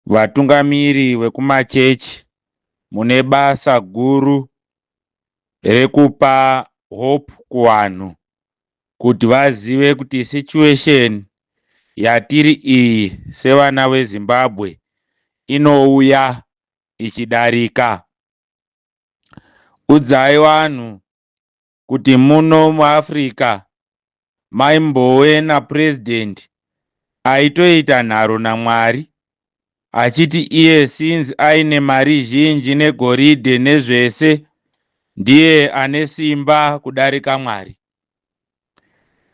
Vatungamiri vekumachechi, mune basa guru rekupa hope kuvanhu kuti vazive kuti situation yatiri iyi sevana veZimbabwe inouya ichidarika. Udzai vanhu kuti muno muAfrica maimbove napurezidendi aitoita nharo naMwari achiti iye since aine mari zhinji negoridhe nezvese, ndiye ane simba kudarika Mwari.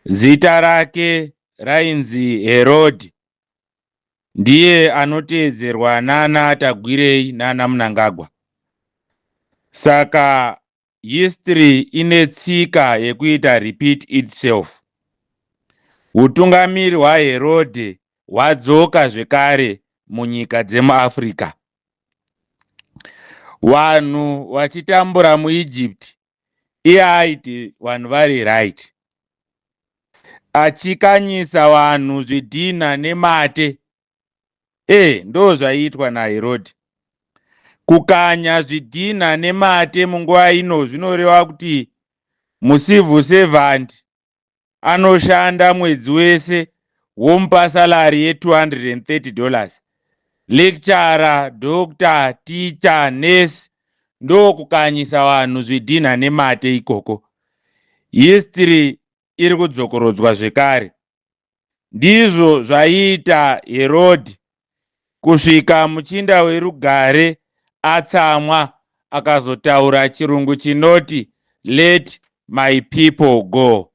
Zita rake rainzi Herodhi. Ndiye anoteedzerwa nana Tagwirei nana Mnangagwa. Saka history ine tsika yekuita repeat itself. Utungamiri hwaHerodhi hwadzoka zvekare munyika dzemuAfrica. Vanhu vachitambura muEgypt, iye aiti vanhu vari right, achikanyisa vanhu zvidhina nemate. Ndo zvaiitwa naHerodhi. Kukanya zvidhina nemate munguva ino zvinoreva kuti mucivil servant anoshanda mwedzi wese, womupa salary ye$230. Lecturer, doctor, teacher, nurse, ndokukanyisa vanhu zvidhina nemate ikoko. History iri kudzokorodzwa zvekare. Ndizvo zvaiita Herodhi kusvika muchinda werugare atsamwa, akazotaura chirungu chinoti, "Let my people go."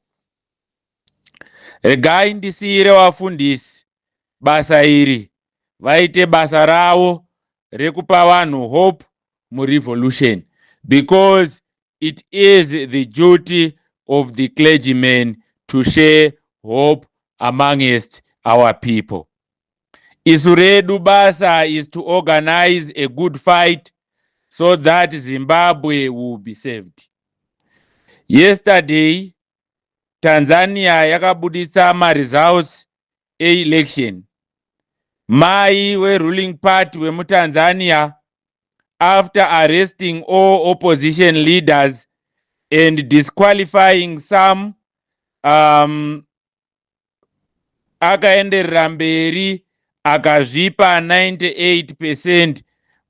Regai ndisiyire vafundisi basa iri, vaite basa ravo rekupa vanhu hope murevolution, because it is the duty of the clergyman to share hope amongst our people. Isu redu basa is to organize a good fight so that Zimbabwe will be saved. Yesterday Tanzania yakabuditsa maresults eelection. Mai weruling party wemuTanzania, after arresting all opposition leaders and disqualifying some, akaenderera mberi akazvipa 98%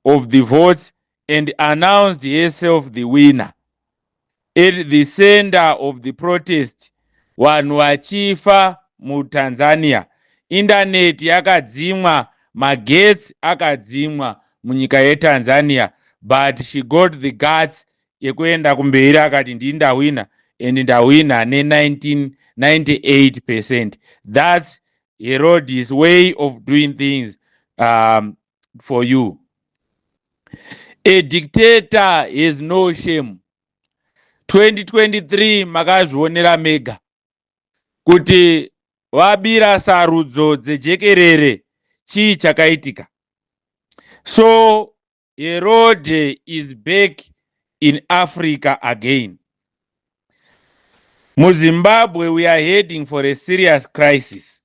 of the votes and announced herself the winner. At the center of the protest, vanhu vachifa muTanzania, indaneti yakadzimwa, magetsi akadzimwa munyika yeTanzania, but she got the guts yekuenda kumberi akati, "Ndini ndahwina and ndahwina ne1998%." That's Herod's way of doing things for you. A dictator has no shame. 2023 makazvionera mega kuti vabira sarudzo dzejekerere, chii chakaitika? So Herode is back in Africa again. MuZimbabwe we are heading for a serious crisis.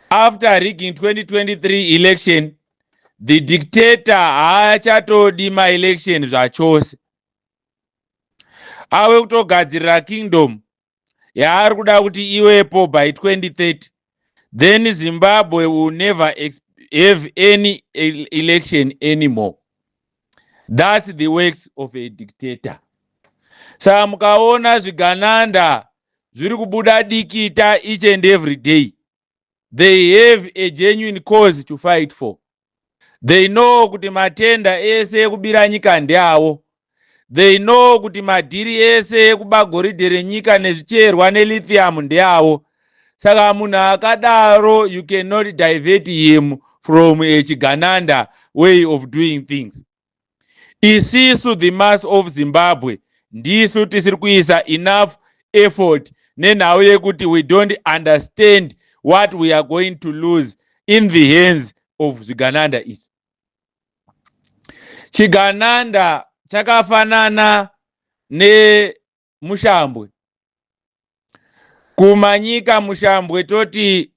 After rigging 2023 election, the dictator haachatodi maelection zvachose. Ave kutogadzirira kingdom yaari kuda kuti iwepo by 2030. Then Zimbabwe will never have any election anymore. That's the works of a dictator. Saka mukaona zvigananda zviri kubuda dikita each and every day, they have a genuine cause to fight for. They know kuti matenda ese ekubira nyika ndeavo. They know kuti madhiri ese ekuba goridhe renyika nezvicherwa nelithium ndeavo. Saka munhu akadaro, you cannot divert him from a chigananda way of doing things. Isisu, the mass of Zimbabwe, ndisu tisiri kuisa enough effort nenhau yekuti we don't understand what we are going to lose in the hands of zvigananda izvi. Chigananda chakafanana nemushambwe. Kumanyika mushambwe toti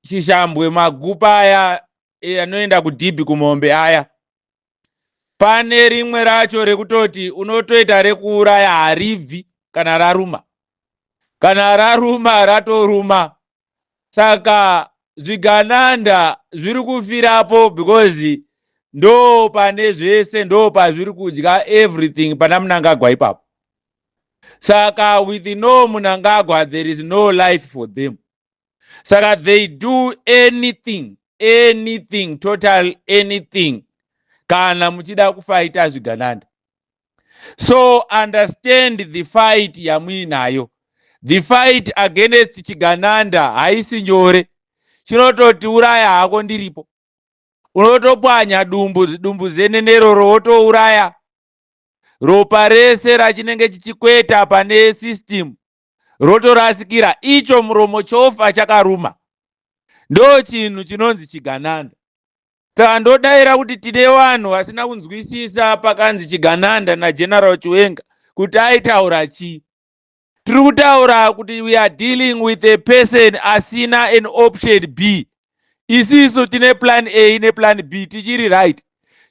chishambwe, magupa aya. anoenda kudhibhi kumombe aya. Pane rimwe racho rekutoti unotoita rekuuraya, haribvi kana raruma. Kana raruma, ratoruma. Saka zvigananda zviri kufirapo because ndo pane zvese, ndo pazviri kudya everything pana Mnangagwa ipapo. Saka with no Mnangagwa, there is no life for them. Saka they do anything, anything, total anything kana muchida kufaita zvigananda. So understand the fight yamuinayo. The fight against chigananda haisi nyore. Chinototi uraya hako ndiripo, unotopwanya dumbu, dumbu zeneneroro, wotouraya ropa rese rachinenge chichikweta pane system, rotorasikira icho muromo, chofa chakaruma. Ndo chinhu chinonzi chigananda. Saka ndodayira kuti tine vanhu vasina kunzwisisa pakanzi chigananda naGeneral Chiwenga kuti aitaura chii. Tiri kutaura kuti we are dealing with a person asina an option B. Isisu tine plan A neplan B, tichiri right.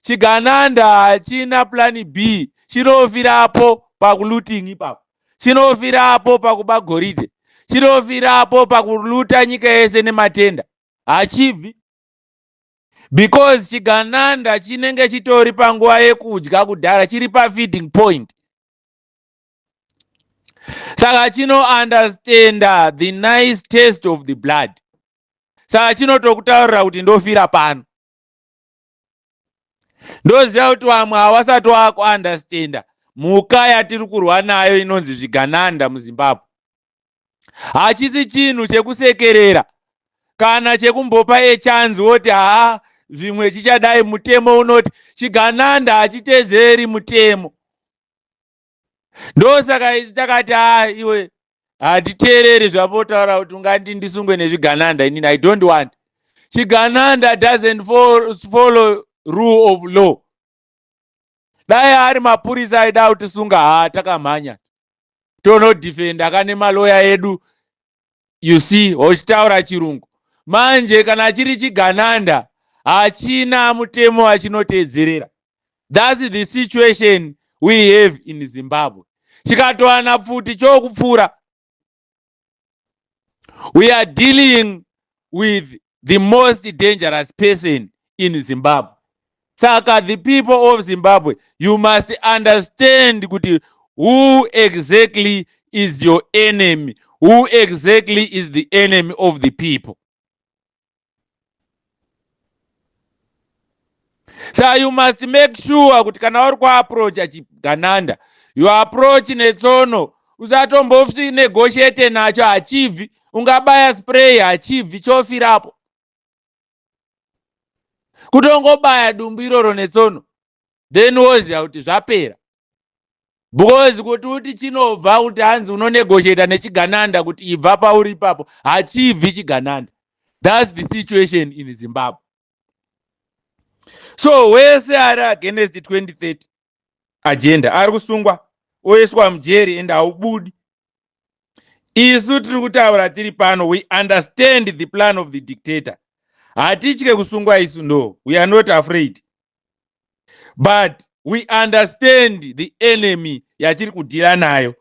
Chigananda hachina plan B. Chinofirapo pakulooting ipapo, chinofirapo pakuba goridhe, chinofirapo pakuluta nyika yese nematenda. Hachibvi because chigananda chinenge chitori panguva yekudya kudhara, chiri pafeeding point. Saka chinounderstanda the nice taste of the blood. Saka chinotokutaurira kuti ndofira pano. Ndoziva kuti vamwe havasati vakuunderstanda mhuka yatiri kurwa nayo inonzi zvigananda muZimbabwe. Hachisi chinhu chekusekerera kana chekumbopa echanzi woti haa, zvimwe chichadai. Mutemo unoti chigananda hachitedzeri mutemo. Ndosaka isu takati, haa iwe, handiteereri zvambotaura kuti ungandi ndisungwe nezvigananda. Inini I don't want. Chigananda doesn't follow rule of law. Dai ari mapurisa aida kutisunga, haa, takamhanya tonodhifenda kane maloya edu, you see, uchitaura chirungu. Manje kana chiri chigananda hachina mutemo wachinotedzerera. That's the situation we have in Zimbabwe. Chikatowana pfuti chokupfuura. We are dealing with the most dangerous person in Zimbabwe. Saka the people of Zimbabwe, you must understand kuti who exactly is your enemy, who exactly is the enemy of the people. So you must make sure kuti kana uri kuapproacha chigananda, you approach netsono. Usatombonegotiate nacho, hachibvi. Ungabaya spray, hachibvi, chofirapo. Kutongobaya dumbu iroro netsono, then woziva kuti zvapera, because kuti uti chinobva kuti hanzi unonegotiata nechigananda kuti ibva pauri ipapo, hachibvi chigananda. That's the situation in Zimbabwe. So wese ari against 2030 agenda ari kusungwa, oiswa mujeri, ende haubudi. Isu tiri kutaura tiri pano, we understand the plan of the dictator. Hatitye kusungwa isu. No, we are not afraid, but we understand the enemy yatiri kudhila nayo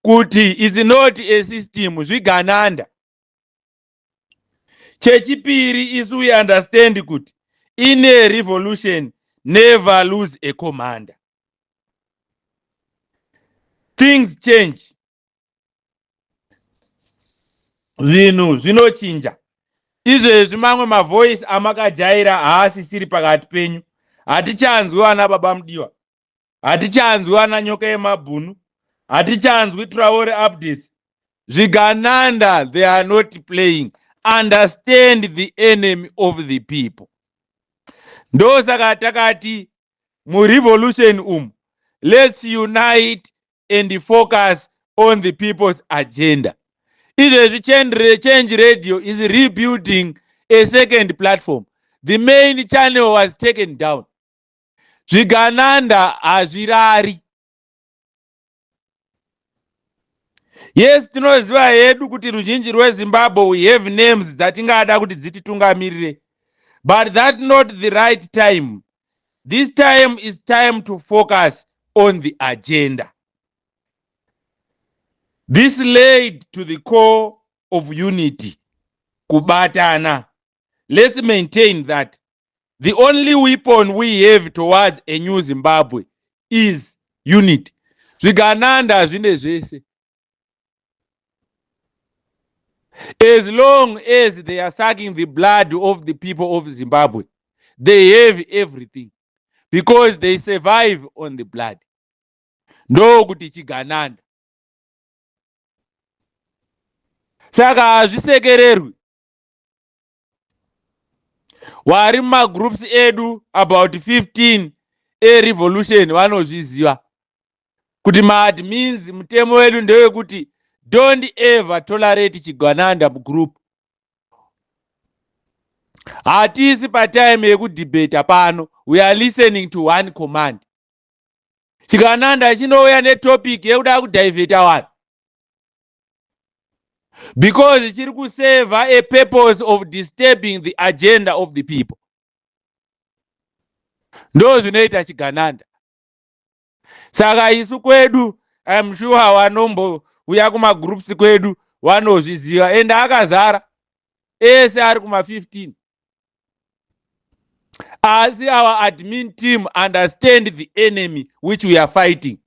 kuti is not a system, zvigananda. Chechipiri, isu we understand kuti in a revolution, never lose a commander. Things change, zvinhu zvinochinja. Izvezvi mamwe mavoice amakajaira haasisiri pakati penyu. Hatichanzwi vana Baba Mudiwa, hatichanzwi vana Nyoka Yemabhunu, hatichanzwi Traore updates. Zvigananda, they are not playing. Understand the enemy of the people. Ndosaka takati murevolution umu, let's unite and focus on the people's agenda. Izvezvi Change Radio is rebuilding a second platform. The main channel was taken down. Zvigananda hazvirari. Yes, tinoziva hedu kuti ruzhinji rweZimbabwe, we have names dzatingada kuti dzititungamirire. But that's not the right time. This time is time to focus on the agenda. This led to the core of unity, kubatana. Let's maintain that. The only weapon we have towards a new Zimbabwe is unity. Zvigananda zvine zvese. As long as they are sucking the blood of the people of Zimbabwe, they have everything because they survive on the blood. Ndokuti chigananda. Saka hazvisekererwi. Wari mumagroups edu about 15 erevolution vanozviziva kuti maadmins mutemo wedu ndewekuti don't ever tolerate chigananda mugroup. Hatisi patime yekudhibheta pano, we are listening to one command. Chigananda chinouya netopic yekuda kudhivheta vanhu because chiri kuseva a purpose of disturbing the agenda of the people. Ndo zvinoita chigananda. Saka isu kwedu, I'm sure vanombouya kumagroups kwedu vanozviziva, ende akazara ese ari kuma-15. Asi our admin team understand the enemy which we are fighting.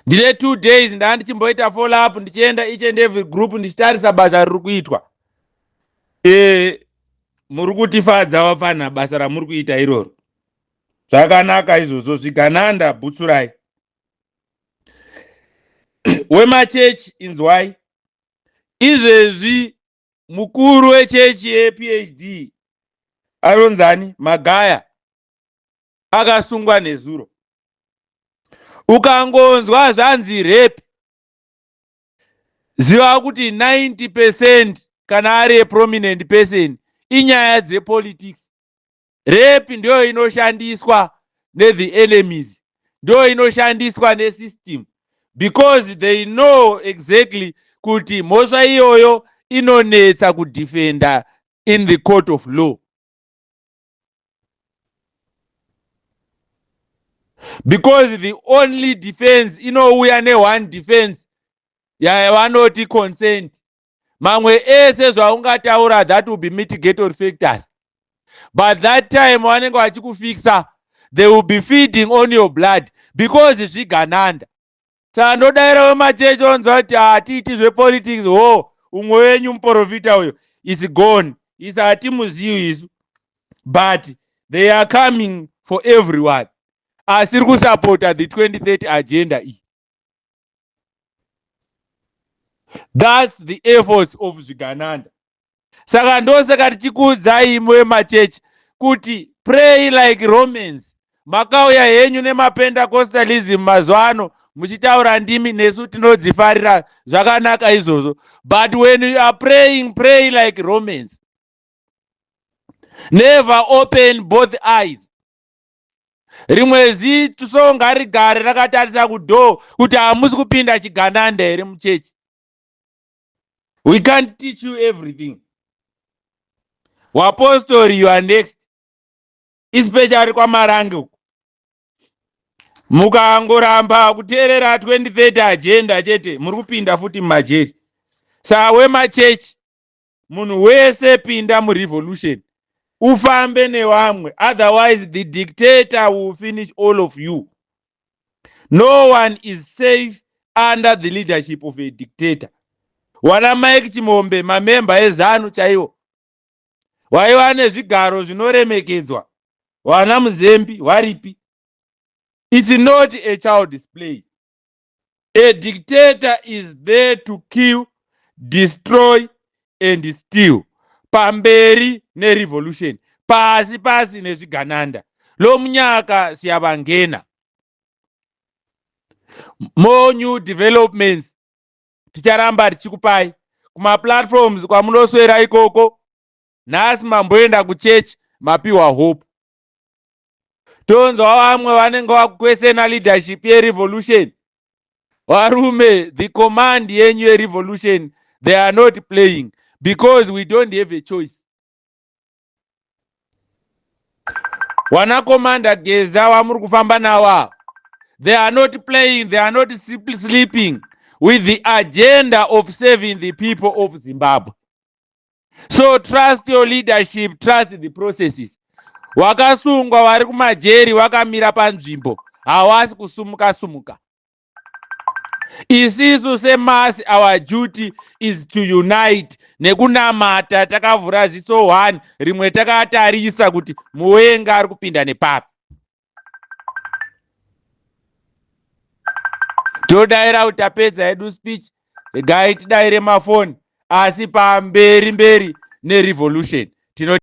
Ndine 2 days ndaa ndichimboita follow up, ndichienda each and every group ndichitarisa basa riri kuitwa. Muri kutifadza vafana, basa ramuri kuita iroro zvakanaka izvozvo. Zvigananda bhutsurai. Wemachechi inzwai izvezvi, mukuru wechechi yePhD anonzani Magaya akasungwa nezuro. Ukangonzwa zvanzi rape, ziva kuti 90% kana ari prominent person inyaya dzepolitics. Rape ndiyo inoshandiswa nethe enemies, ndiyo inoshandiswa nesystem, because they know exactly kuti mhosva iyoyo inonetsa kudefenda in the court of law, because the only defense inouya neone defense yavanoti consent. Mamwe ese zvaungataura, that will be mitigatory factors, but that time vanenge vachikufixa, they will be feeding on your blood because zvigananda. Saka ndodaira wemachechi onzwa kuti hatiiti zvepolitics, ho umwe wenyu muprofita uyo is gone, isu hatimuzivi isu, but they are coming for everyone asiri kusapota the 2030 agenda iyi. That's the efforts of zvigananda. Saka ndosaka tichikuudzai imwe wemachechi kuti pray like Romans. Makauya henyu nemapentecostalism mazuva ano muchitaura ndimi, nesu tinodzifarira, zvakanaka izvozvo, but when you are praying, pray like Romans. Never open both eyes. Rimwe ziso ngarigare rakatarisa kudhoo kuti hamusi kupinda chigananda here muchechi. We can't teach you everything. Wapostori, you are next, especially kwaMarange uku. Mukangoramba kuteerera 2030 agenda chete, muri kupinda futi mumajeri. Saka wemachechi, munhu wese pinda murevolution, ufambe nevamwe, otherwise the dictator will finish all of you. No one is safe under the leadership of a dictator. Wana Mike Chimombe, mamemba eZanu chaiwo, waiva nezvigaro zvinoremekedzwa, wana Muzembi waripi? It's not a child's play. A dictator is there to kill, destroy and steal. Pamberi nerevolution, pasi pasi nezvigananda. Lomunyaka siyabangena. More new developments ticharamba tichikupai kumaplatforms kwamunoswera ikoko. Nhasi mamboenda kuchechi, mapiwa hope. Tonzwa vamwe vanenge vakukwesena leadership yerevolution. Varume, the command yenyu yerevolution, they are not playing because we don't have a choice. Wana Commander Geza wamuri kufamba nawo ava, they are not playing, they are not sleeping with the agenda of saving the people of Zimbabwe. So trust your leadership, trust the processes. Wakasungwa vari kumajeri wakamira panzvimbo, hawasi kusumuka sumuka. Isisu semass, our duty is to unite nekunamata takavhura ziso 1, rimwe takatarisa kuti muwenga ari kupinda nepapi. Todayira kuti tapedza hedu speech, regai tidayire mafoni, asi pamberi mberi nerevolution. Tino